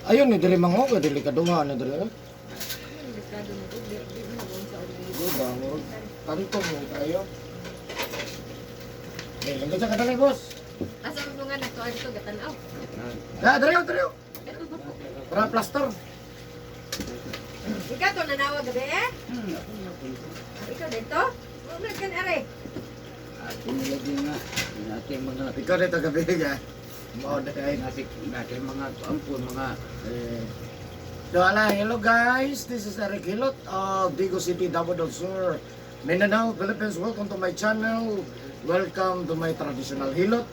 Ayun ni diri mango ka dili kaduha na diri. Eh. Delikado na to. Di di mo na sa uli. Di ba murag kanto mo kayo. Eh, lingkod sa kadali, boss. Asa mo nga nagtuan ito gatanaw. Da, diri, oh, diri. Oh. Para plaster. Ikaw to nanawag gabi eh? Ikaw dito? Wala kan are. Ato nilagay nga. Natin mga Ikaw dito gabi ka. Mao na kay. natin natin mga ampun mga Eh. So, ala, hello guys. This is Eric Hilot of Digo City, Davao del Sur, Mindanao, Philippines. Welcome to my channel. Welcome to my traditional hilot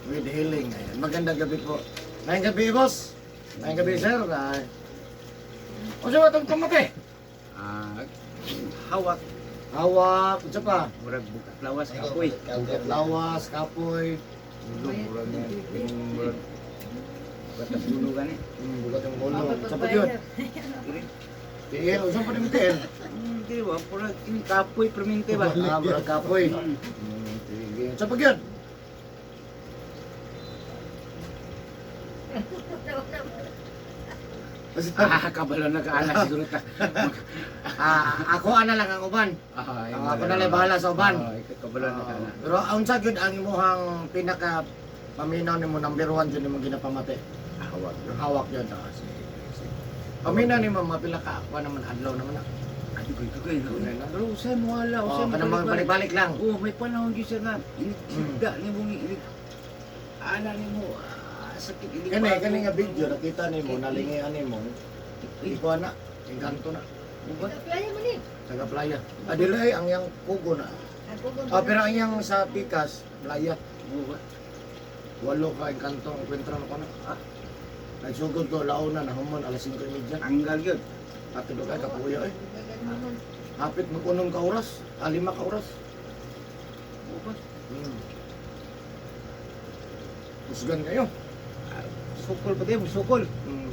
with healing. Ayan, magandang gabi po. Ngayong gabi, boss. Ngayong gabi, sir. Ay. O siya, itong tumate. Ah, hawak. Hawak, unsa pa? Murag bukat lawas kapoy. Bukat lawas, kapoy. Ulo murag murag batas ulo gani. Bukat ang ulo. Unsa pa yun? Tiil, unsa pa din tiil? Dili ba murag kini kapoy permente ba. Ah, murag kapoy. Sige. Unsa pa yun? Ah, kabalo na ka ana siguro ta. Ah, ako ana lang ang uban. Ah, Ah, ako na lang bahala sa uban. Ah, ikaw kabalo na ka ana. Pero ang unsa gyud ang imuhang pinaka paminaw nimo, number one jud nimong ginapamate? Hawak. Ang hawak yun. Ah, sige, sige. Paminaw nimo mga pila ka ako naman adlaw naman na. Adi ko ko Pero usay mo wala, usay Oh, mo. kanang mga balik-balik lang. Oh, may panahon gyud siya nga. Inig ni mo inig. Ana nimo ah, sakit inig. Kani kani nga video nakita nimo nalingian nimo. Iko na, engkanto na Playa mo ni. taga playa. Adilay ang yang kugo na. Ah, pero ang yang sa Pikas, playa. Walo ka engkanto ang kwentro na ko na. Ah. Nagsugod ko launa na human alas 5:30. Tanggal gyud. Ato do kay kapuyo eh. Hapit mag-unom ka oras, ah, 5 ka oras. Usgan kayo. Sukol pa tayo, sukol.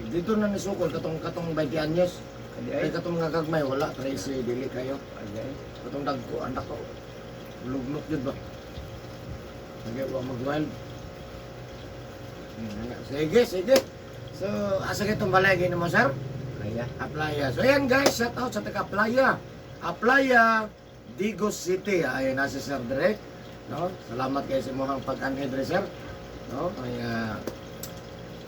Dito na ni Sukol katong katong 20 anyos. Adi Ay ay. katong mga gagmay wala 13 dili kayo. Adi ay. Katong dagko anak ko. Lugnot jud ba. Sige, wa mag-wild. Sige, sige. So, asa kay itong balay mo, sir? Playa. Aplaya. So, ayan guys, shout out sa taga Aplaya. Aplaya, Digos City. Ayun na si Sir Direk. No? Salamat kayo sa imong pag-anhi dire, sir. No? Ay,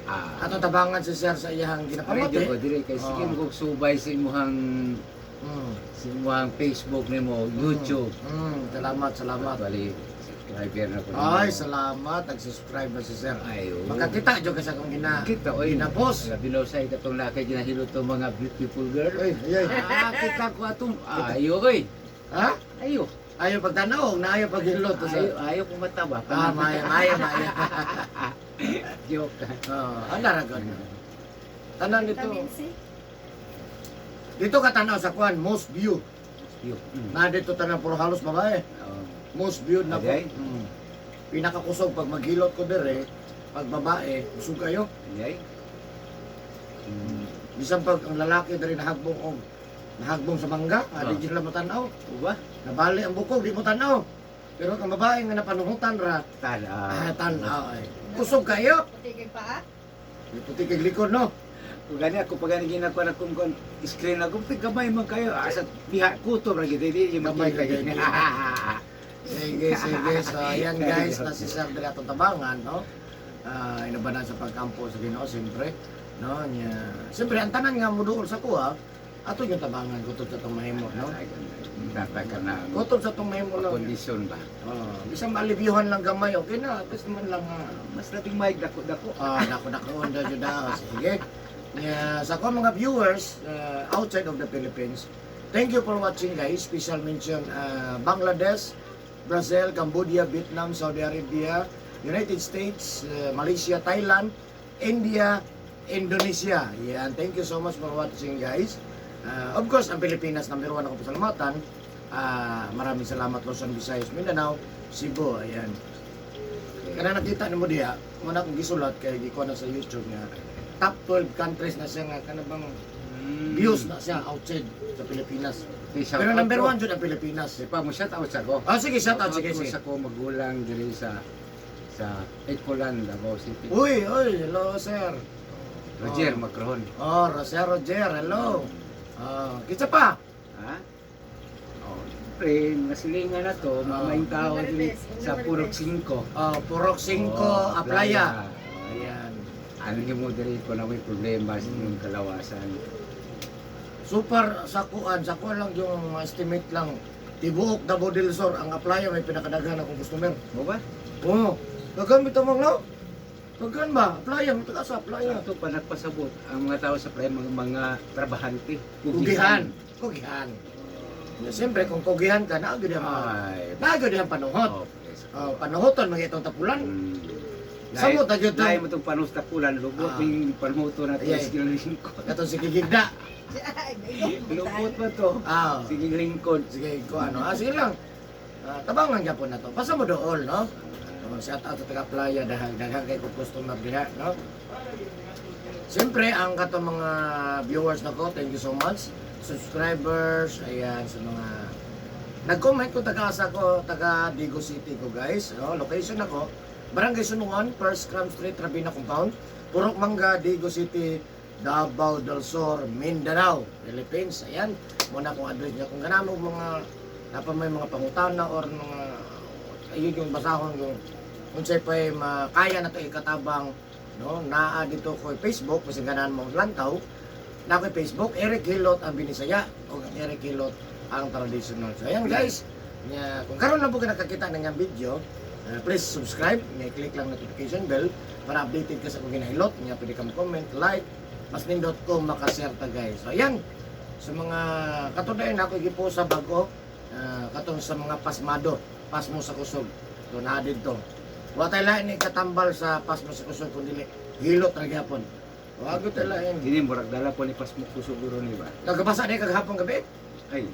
Ah, atong tabangan si sir sa iyang radio ginapamati. ko dire kay sige Oo. mo kog subay sa imuhang Facebook nimo, YouTube. Salamat, salamat. Actually, subscriber na ko nimo. Ay, salamat. Nag-subscribe na si sir. Ay, oo. Makakita jud ka sa akong gina. Kita oy. Gina-post. Labi na usay katong lakay ginahilot to mga beautiful girl. Ay, ay, ay. Ah, kita ko atong ayo oy. Ha? Ayo. Ayaw pagtanaw, na ayaw paghilot. Ayo, ayo ko matawa. Ah, maya, maya, maya. Joke. Oh, ang daragon. Tanan dito. Vitamin C. Dito ka tanaw sa kuan, most view. Yo. Na dito tanan puro halos babae. Oh. Most viewed na po. Aday. Pinakakusog pag maghilot ko dire, pag babae, kusog kayo. Ay. Bisan pag ang lalaki dire nahagbong og nahagbong sa mangga, adi Ah. sila mo tanaw. Uba? Nabali ang bukog, di mo tanaw. Pero ang babae nga napanuhutan ra, Tala. ah, tanaw ay. Kusog kayo. Puti kay paa. Puti kay likod no. Kung gani ako pag gani ginagawa na kung kung screen ako, pag gamay man kayo, asa biha kutob ra gid di yung Gamay makita ka gid. gid. Sige, sige. So, ayan guys, na si Sir Dre atong tabangan, no? Ah, inabanan sa pagkampo sa Ginoo, siyempre. No, nya. Siyempre, ang tanan nga muduol sa kuha, ato yung tabangan kutob sa itong mahimo, no? Tata ka na Kutob sa itong mahimo lang. kondisyon ba? Oh, bisan malibyuhan lang gamay, okay na. At least man lang, ah, Mas labing may dako-dako. ah, nako nako onda jud ah. Sige. Nya, sa ako mga viewers outside of the Philippines, thank you for watching guys. Special mention Bangladesh, Brazil, Cambodia, Vietnam, Saudi Arabia, United States, Malaysia, Thailand, India, Indonesia. Yan, thank you so much for watching guys. Of course, ang Pilipinas number one ako pasalamatan. Ah, maraming salamat Luzon, Visayas, Mindanao, Cebu. Ayan. Kana nakita nimo diha, muna akong gisulat kay gikuha na sa YouTube nga top 12 countries na siya nga kana bang views na siya outside sa Pilipinas. Okay, shout Pero out number ko. 1 jud ang Pilipinas. Di pa mo shout out sa ko. Ah, sige, shout out, sige, ko sige. sa ko magulang diri sa Ecoland, Davao City. Uy, uy, hello sir. Roger Oh. Macron. Oh, Rosel Roger, hello. Ah, kinsa pa? Ha? Oh, pre, mga silingan na to, mga maing tao diri sa Purok 5. Oh, Purok 5, Oh, Aplaya. Ayan. Ano yung mo diri ko na may problema sa inyong kalawasan. Super sa kuan lang yung estimate lang. Tibuok Davao del Sur ang Aplaya may pinakadaghan akong customer. Mo ba? Oo. Daghan bitaw mang no? Daghan ba? Aplaya, mo taga sa Aplaya. Ito pa nagpasabot ang mga tao sa playa, mga trabahante. Kugihan. Kugihan. Ya, siyempre, kung kugihan ka, naa gyud ang mga Ay. naa gyud ang panuhot. Oh, yes. Oh, panuhoton mga itong tapulan. Samot Samot na gyud to. Lahi mo itong panos tapulan, lubot Ah. yung panuto na ito, Ayay. sige lingkod. Katong si Gigigda. Ay, daigo. Lubot ba to? Ah, Sige lingkod. sige ko ano. Ah, sige lang. Ah, tabang lang gyapon na to. Basta mo dool, no? Oh, shout out sa taga Playa dahil daghan kay kong customer diha, no? Siyempre, ang katong mga viewers nako, thank you so much. Subscribers, ayan, sa mga nag-comment ko taga asa ko, taga Digo City ko guys. No, location ako, Barangay Sunungan, First Cram Street, Rabina Compound, Purok Mangga, Digo City, Davao del Sur, Mindanao, Philippines. Ayan, muna akong address niya. Kung ganamo mga napa may mga pangutana or mga ayun yung basahon yung unsay pa'y makaya na to ikatabang, no, naa dito ko Facebook kasi ganahan mo lantaw na ako'y Facebook Eric Hilot ang Binisaya o ang Eric Hilot ang traditional. So ayan guys, nya, kung karon lang po ka nakakita ng iyang video, please subscribe, may click lang notification bell para updated ka sa kung ginahilot nya, pwede ka comment, like, mas nindot ko makashare ta guys. So ayan, sa mga katunayan ako gipo sa bago, katong sa mga pasmado, pasmo sa kusog. So naa didto. Wa tay lain ni katambal sa pasmo sa kusog kun dili hilot ra gyapon. Wa gyud tay lain. Dini murag dala po ni pasmo ko siguro ni ba. Nagabasa ni kagahapon gabi. Ay.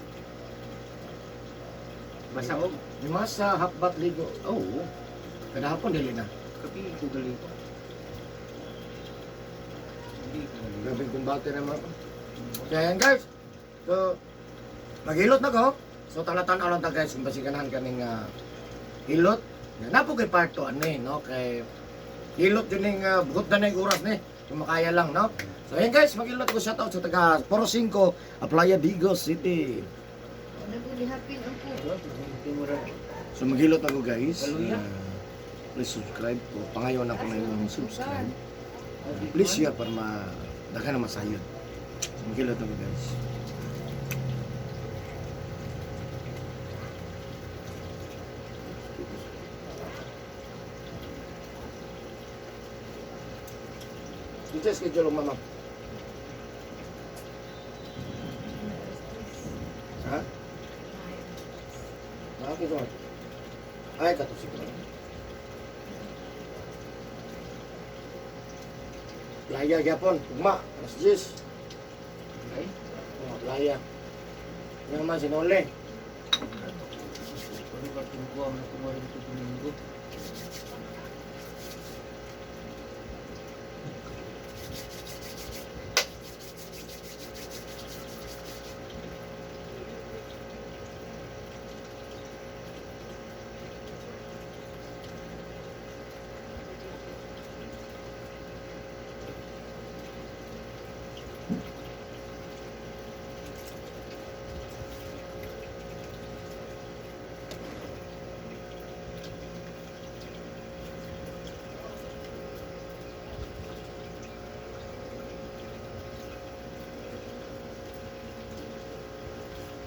Basa og. Lima sa hapbat ligo. Oo. Kada hapon dili na. Kapi ko galing ko. Hindi ko galing. Grabe kumbate naman ako. Kaya yan guys. So, maghilot na ko. So, tanatan lang ta guys kung basiganahan kaming hilot. Napo kay part 2 ano eh, no? Kay hilot yun yung bugot na na yung oras ni. Kung makaya lang, no? So, ayan guys, maghilot ko shoutout sa taga Poro 5, Aplaya Digos City. Nagulihapin ang po. So, maghilot ako guys. Kaluya. Please subscribe po. Pangayon ako na yung subscribe. Please share para ma daghan na masayod. So, maghilot ako guys. Dito schedule ang mama. Ha? Nakakita ko. Ay, kato siguro. Playa gyapon, ugma, alas 10. Ay. Oh, playa. Yang man sinole. Ano ba tungko ang nakuha rin ko Domingo?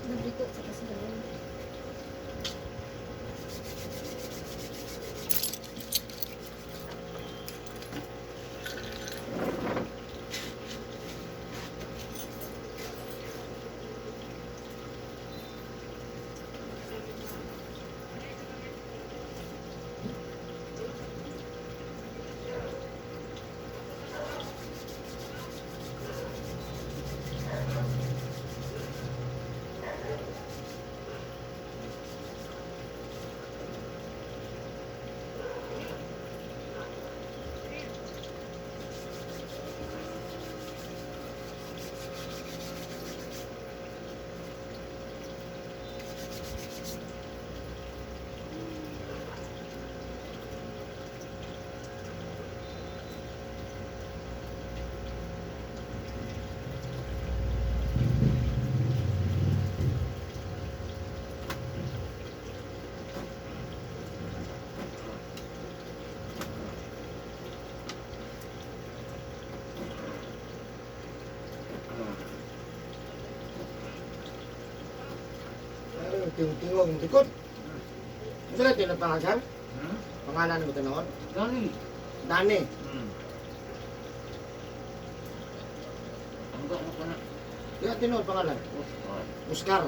Nabiko sa kasunod. Tingog ng likod. Ito na tinong pangalan? Hmm? Pangalan mo tinawag? Dani. Dani. Ang gamo ko na. Kaya tinawag pangalan? Oscar. Oscar.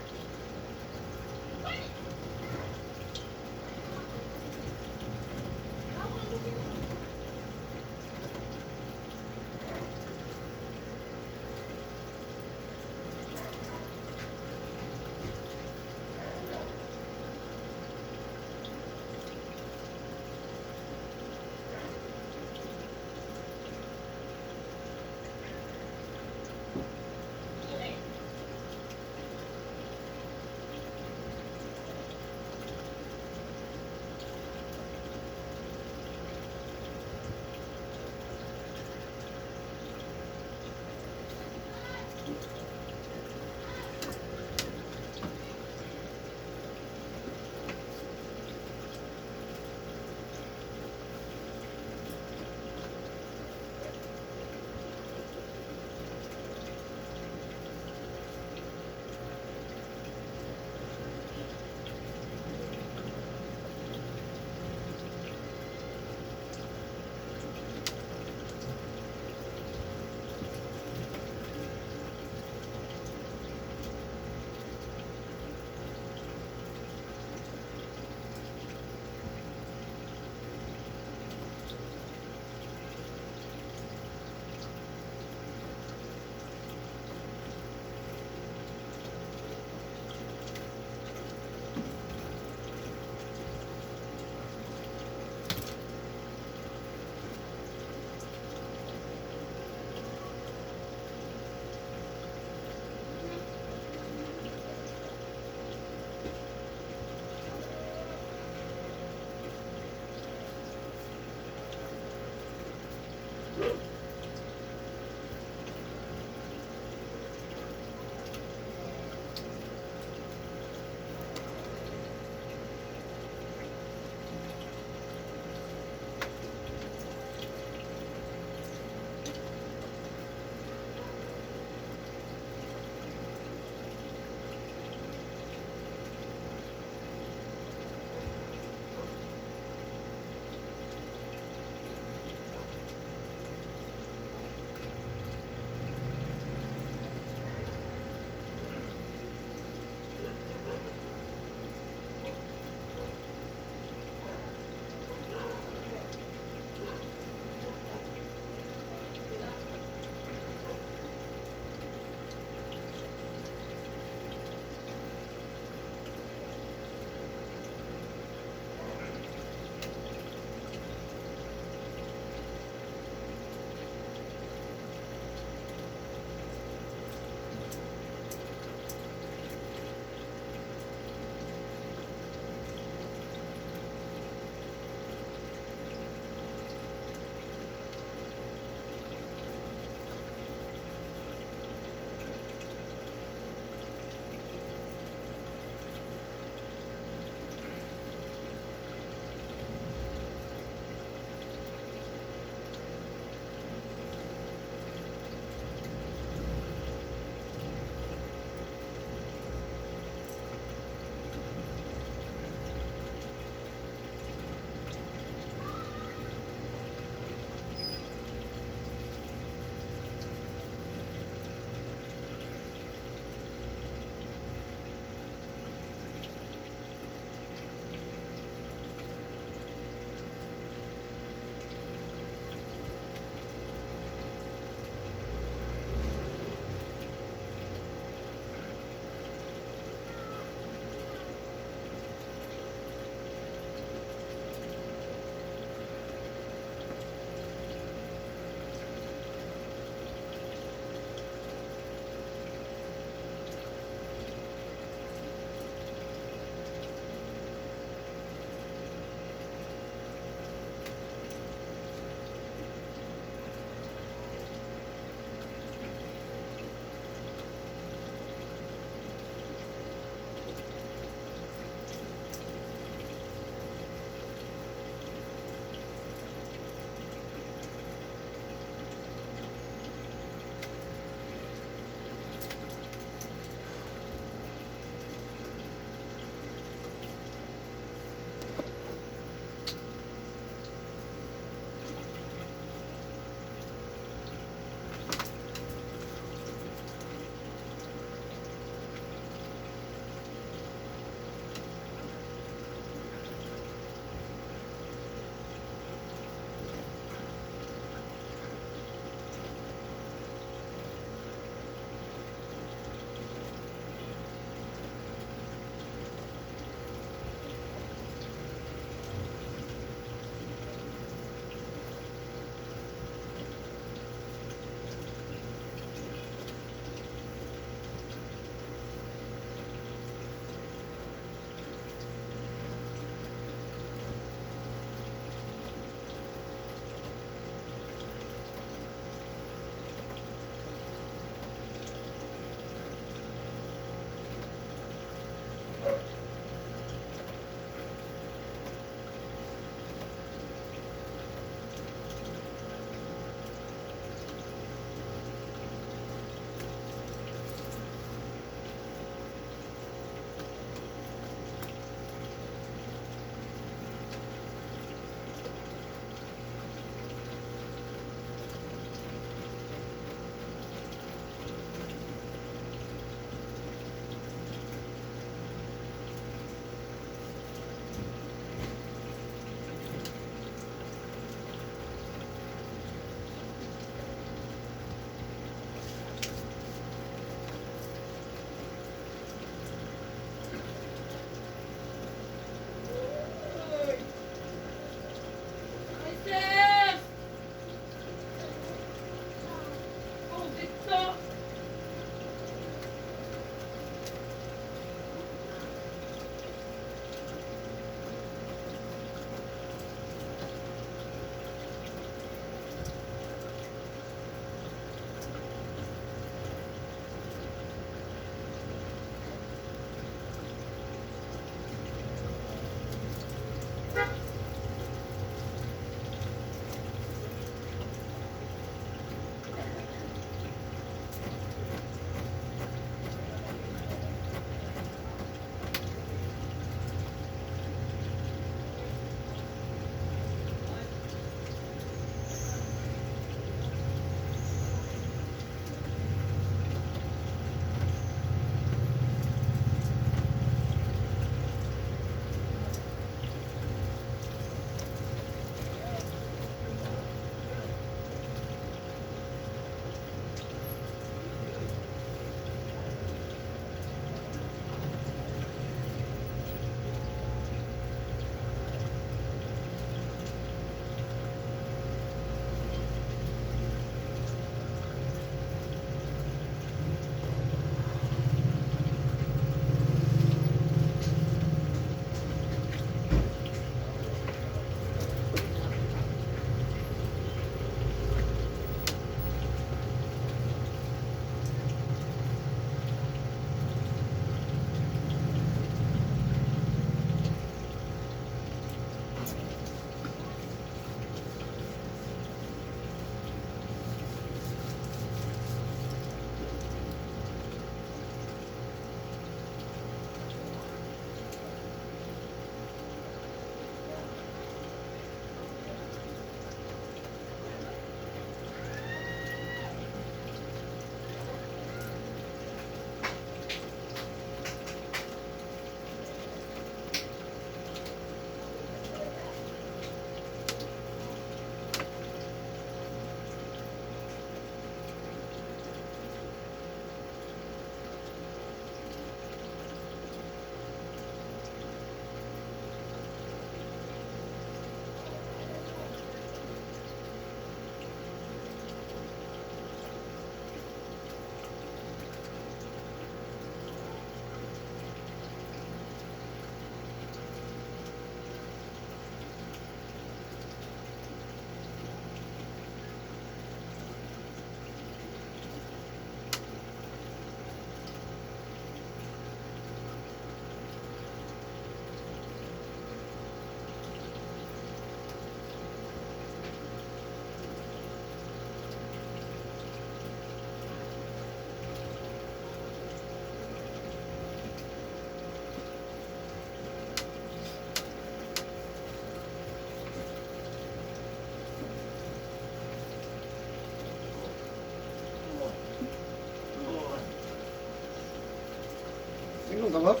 Inom ka, boss?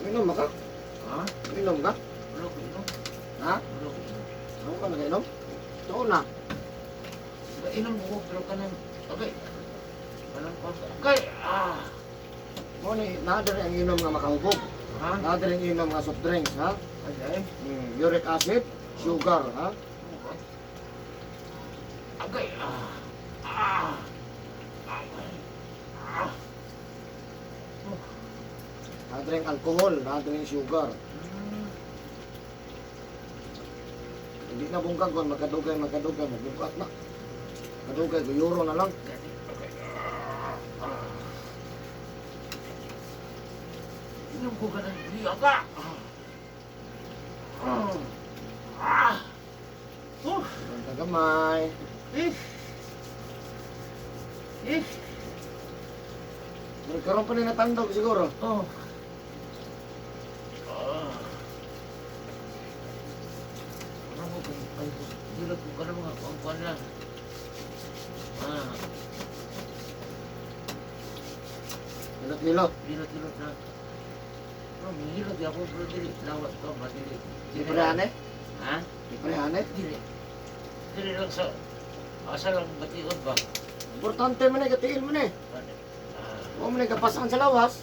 Inom ba ka? Ha? Inom ka? Wala ko inom. Ha? Wala ko inom. Ako ka nagainom? Tuon na. Ba, inom ko pero kanang okay. Kanang kon. Okay. Ah. Mo ni naadere ang inom nga makahubog. Ha? Naadere ang inom nga soft drinks, ha? Ay. Uric acid, sugar, ha? Okay. Ah. Ah. Ah. Naadere ang alcohol, naadere ang sugar. Hindi na bungkag kon magkadugay, magkadugay, magbungkat na. Kadugay, guyuro na lang. Okay. Inom ko ka ng liyaga. Ah. Ah. Oh. Banta gamay. Eh. Eh. Nagkaroon pa ni natandog siguro. Oh. Ah. Ano mo kung ay hilot ko ka ng mga kuwan lang. Ah, Hilot-hilot. hilot-hilot na. Pero mihilot di ako pero dili lawas ko ba dili. Di parehane? Ha? Di parehane? Dili. Dili lang sa asa lang bation ba? Importante man eh, katiil man eh. Ah, Huwag man eh, kapasan sa lawas.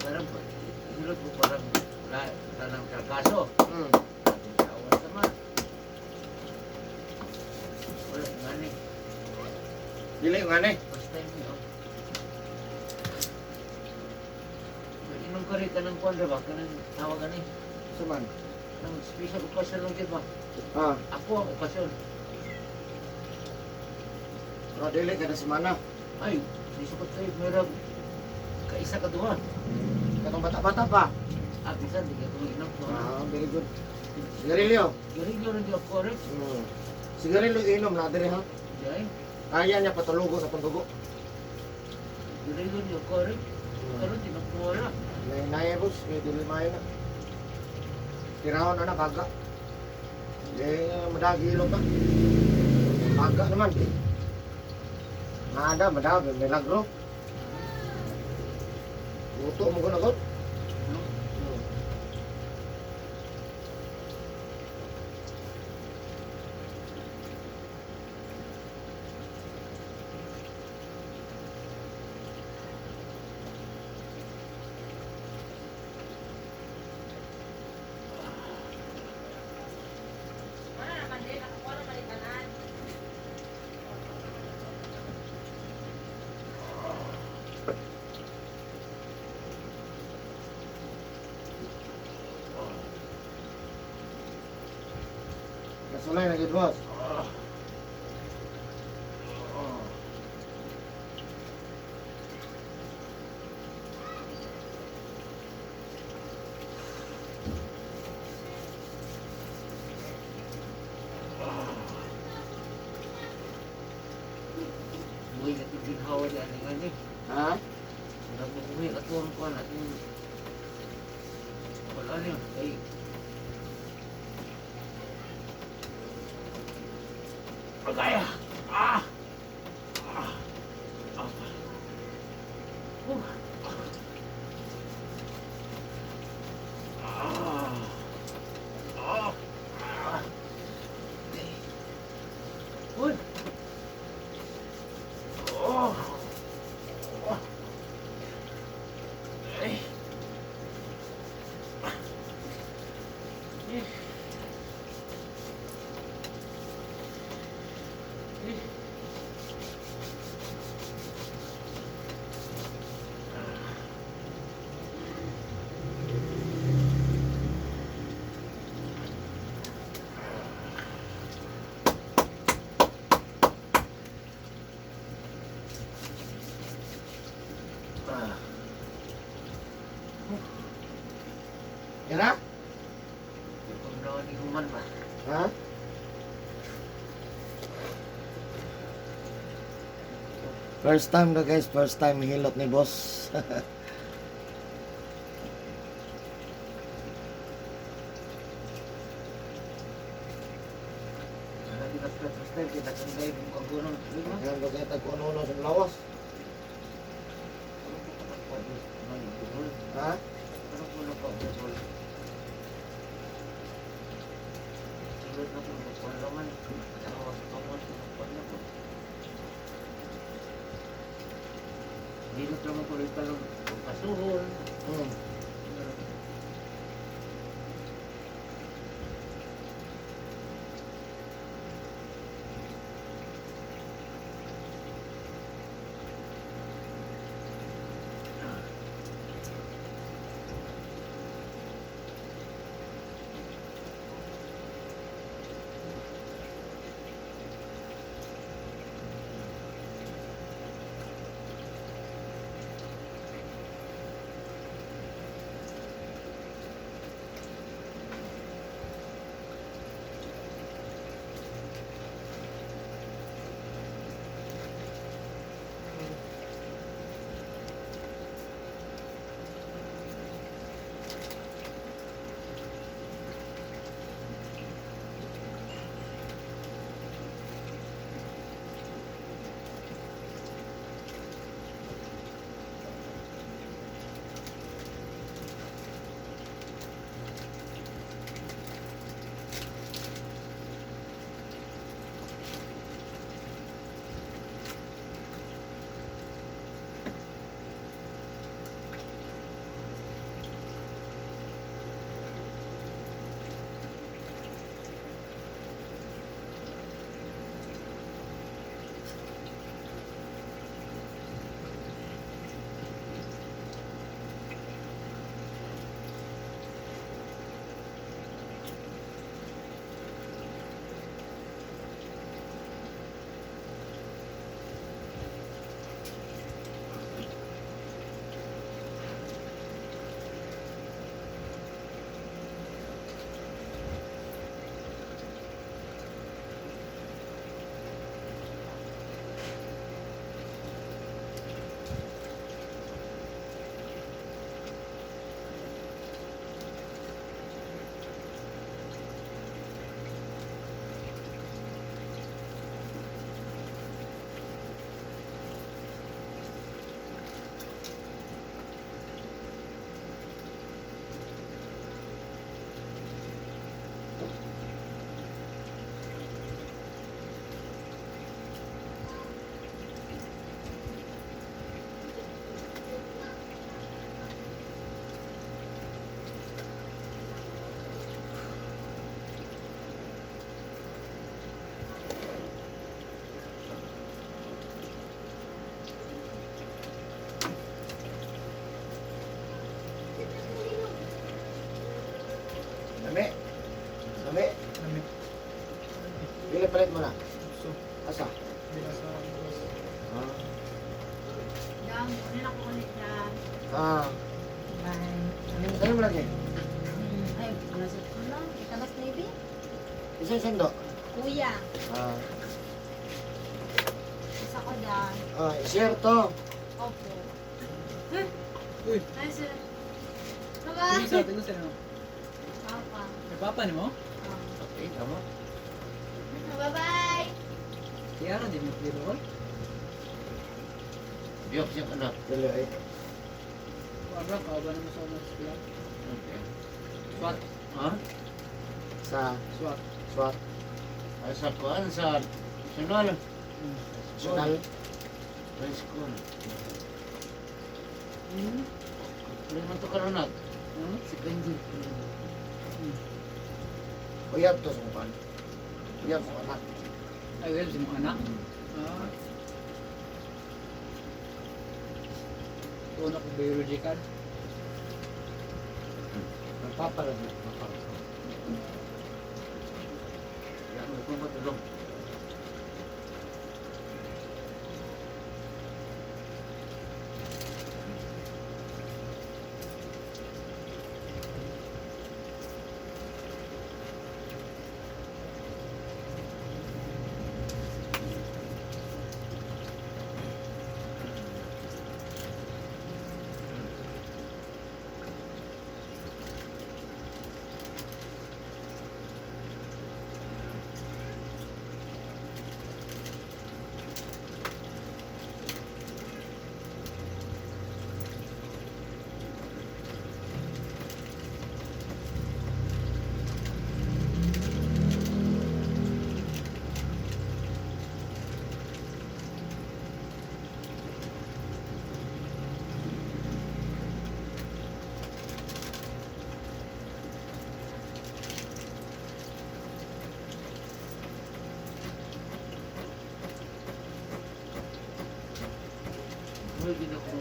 parang hilot ko parang wala wala nang trakaso. Lawas naman. Wala nga ni. Dili nga ni. First time niyo. Inom ka rin ka ng kwan ba? Kanang tawag ani. Suman. Nang special okasyon lang yun ba? Ah, Ako ang okasyon. pero dili kada semana. Ay, di sa tayo meron kaisa ka duha. Katong bata-bata pa. Ah, bisan di ka inom ko. Ah, very good. Sigarilyo. Garilyo rin di ako rin. Sigarilyo inom na dire ha. Di ay, Kaya niya patulugo sa pandugo. garilyo di ako rin. Karon di nakuha. Nay nay boss, may dili maayo na. Tirahon na na baga. Eh madagi ilong ka. Baga naman. Nada, madagi, milagro. Luto mo ko na god. No? Wala naman din, nakakuha naman din tanan. Kasulay na gid boss. Buhay na ito ginhawa di ani nga ni. Ha? Wala mo buhay katulong ko natin. Wala niyo. Ay. Pagaya! Ah! Ah! Ah! Ah! Ah! Ah! Uy! Oh! Oh! Ay! Eh. Eh. Ah. Yan na? Kung naman ni human ba? Ha? First time na guys, first time hilot ni boss. Wala di ka first time, kita kang gay mong kagunong. Di ba? Kaya ba kaya tag-uno sa lawas? Ha? Ano ko na pa ko. Sulod na ko magpalaman. Tawa sa kamot, magpala ko. Hilot naman ko rin talong pagkasuhol. Lami. Lami. Lami. Pila palit mo na? So, Asa? bila sa oras. Ah. Dam, kunin ako ulit na. Ah. Bye. Saan mo lagi? Ay, nasa ano? Italas na ibi? Isa yung sendo. Kuya, Ah. isa ko da. Ah, share to. Opo. Uy. Hi, sir. Bye-bye. Sino sa atin sino? Papa. May papa ni mo? Ah. Okay, tama. Bye-bye. Kaya ra di mo dito ko. Biyok siya anak. Dili ay. Wala ka ba naman sa mga sila? Okay. Swat, Ha? Sa swat. SWAT. Ay, sa kuan, sa sunol. National. Sa school. Ano man to karon nak? Si Kenji. Uyab to sa kuan. Uyab sa anak. Ay, well, si mo anak. Ah. Tuon ako biological. Papa lang. Papa. Yan, may kumatulong.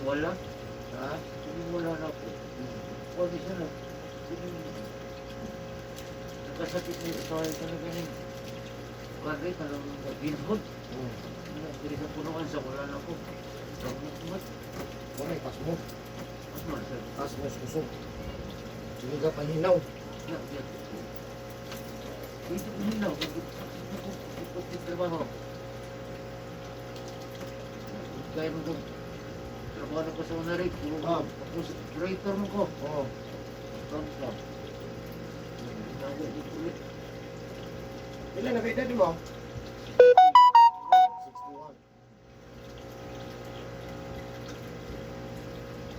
Wala. Ha? Kini wala na po. Pwede siya na. Kini nakasakit ni usahay ka na ganing. Bagay talagang bilhod. Diri sa punuan sa wala na ko. Gamot. Wala, pasmo. Pasmo sir. Pasmo, kusog. Sige ka pahinaw. Ya, ya. Dito ko hinaw. Dito trabaho. Kaya mo ko. Trabaho na ko sa una rin. Puro ko. Ah. Tapos, operator mo ko. Oo. Tama. Nawa dito ulit. Ilan na ba edad mo? 61.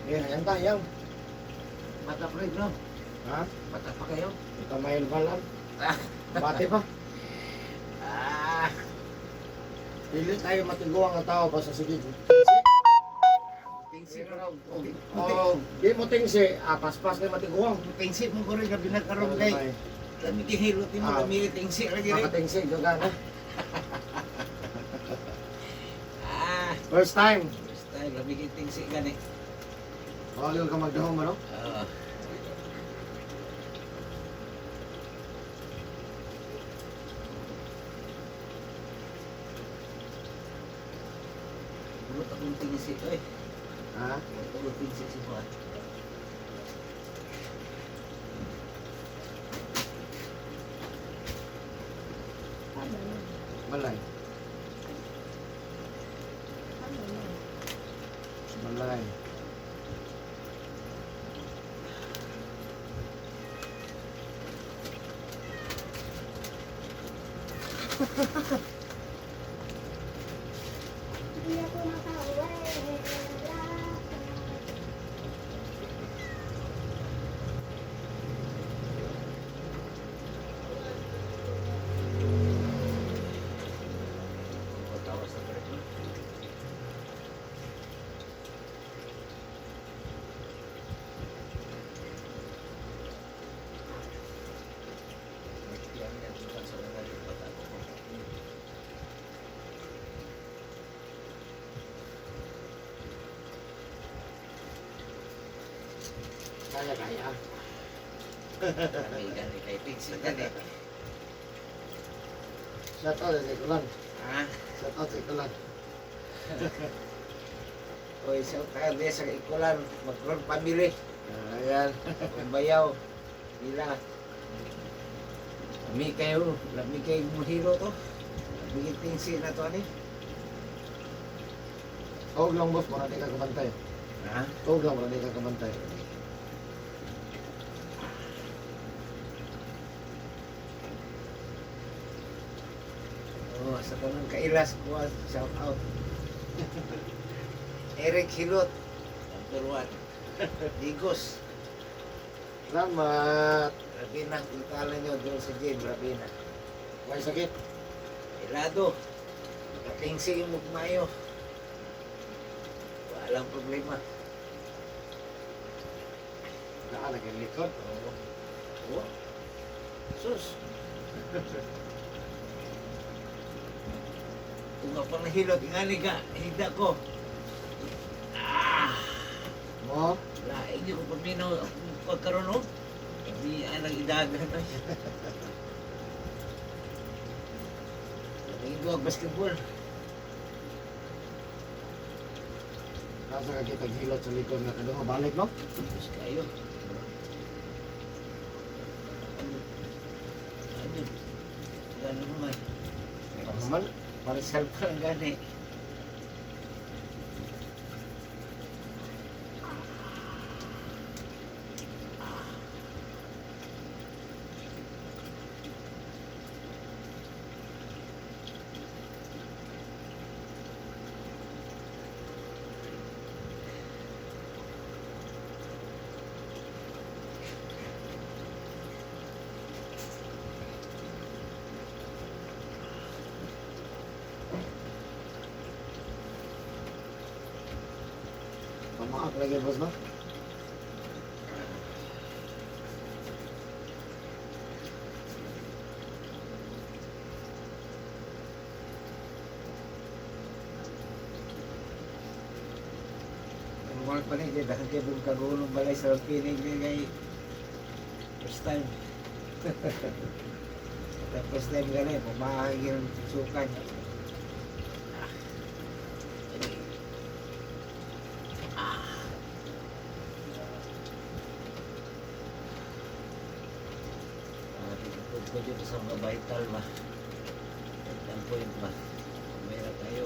Yan, ayan tayo. Bata pa rin, no? Ha? Bata pa kayo? Ito may balan. Bate pa. Ah, Dili tayo matiguang ang tao basta sige. tingsi raw. Oh, di mo tingsi, ah, paspas na matiguang. Tingsi mo ko rin gabi na karon kay. Kami gihilot mo Ah. kami tingsi lagi rin. Makatingsi, gaga na. Ah, First time. first time lami kay tingsi gani. Bawal ka magdahom, ano? Ah. Pulot akong tingsi oy. Ha? Pulot tingsi si Juan. Balay. Balay. Hindi ako makauwi. Patawas na rin. Kaya, kaya. Lami gani kay tingsi gani. Shout out sa Ikulan. Ha? Shout out sa Ikulan. Oy, sa tayo sa ikulan, magron family. Ayan. Ang bayaw, nila. Lami kayo, lami kayo muhilo to. Lami kay tingsi na to ani. Tawag lang boss, mura di ka kabantay. Ha? Tawag lang, mura di ka kabantay. Oh, sa kanang kailas ko, shout out. Eric Hilot, number 1. Digos, Salamat. Rabina, itala nyo doon sa gym, Rabina. May sakit. Helado, nakatingsi yung mukmayo. Walang problema. Naka naging likod. Oo. Oo. Sus. Kung nga pang nahilot, ingani ka, higda ko. Ah! Mo? Lain niyo ko paminaw akong pagkaroon, oh. Hindi anang idagan, oy. Lamig ang basketball. Nasa ka kita hilot sa likod na kaduha. Balik no? Sus kayo. Ano? Ganun man. Naman. Para self lang gani. Pamaak lagi boss no? Murag pa ni kay daghan kay bung kagulong balay sa pinig ni kay first time. First time gani, pumahagi ng sukan. Ah, dito ko dito sa mga vital ba. Vital point ba. Mayroon tayo.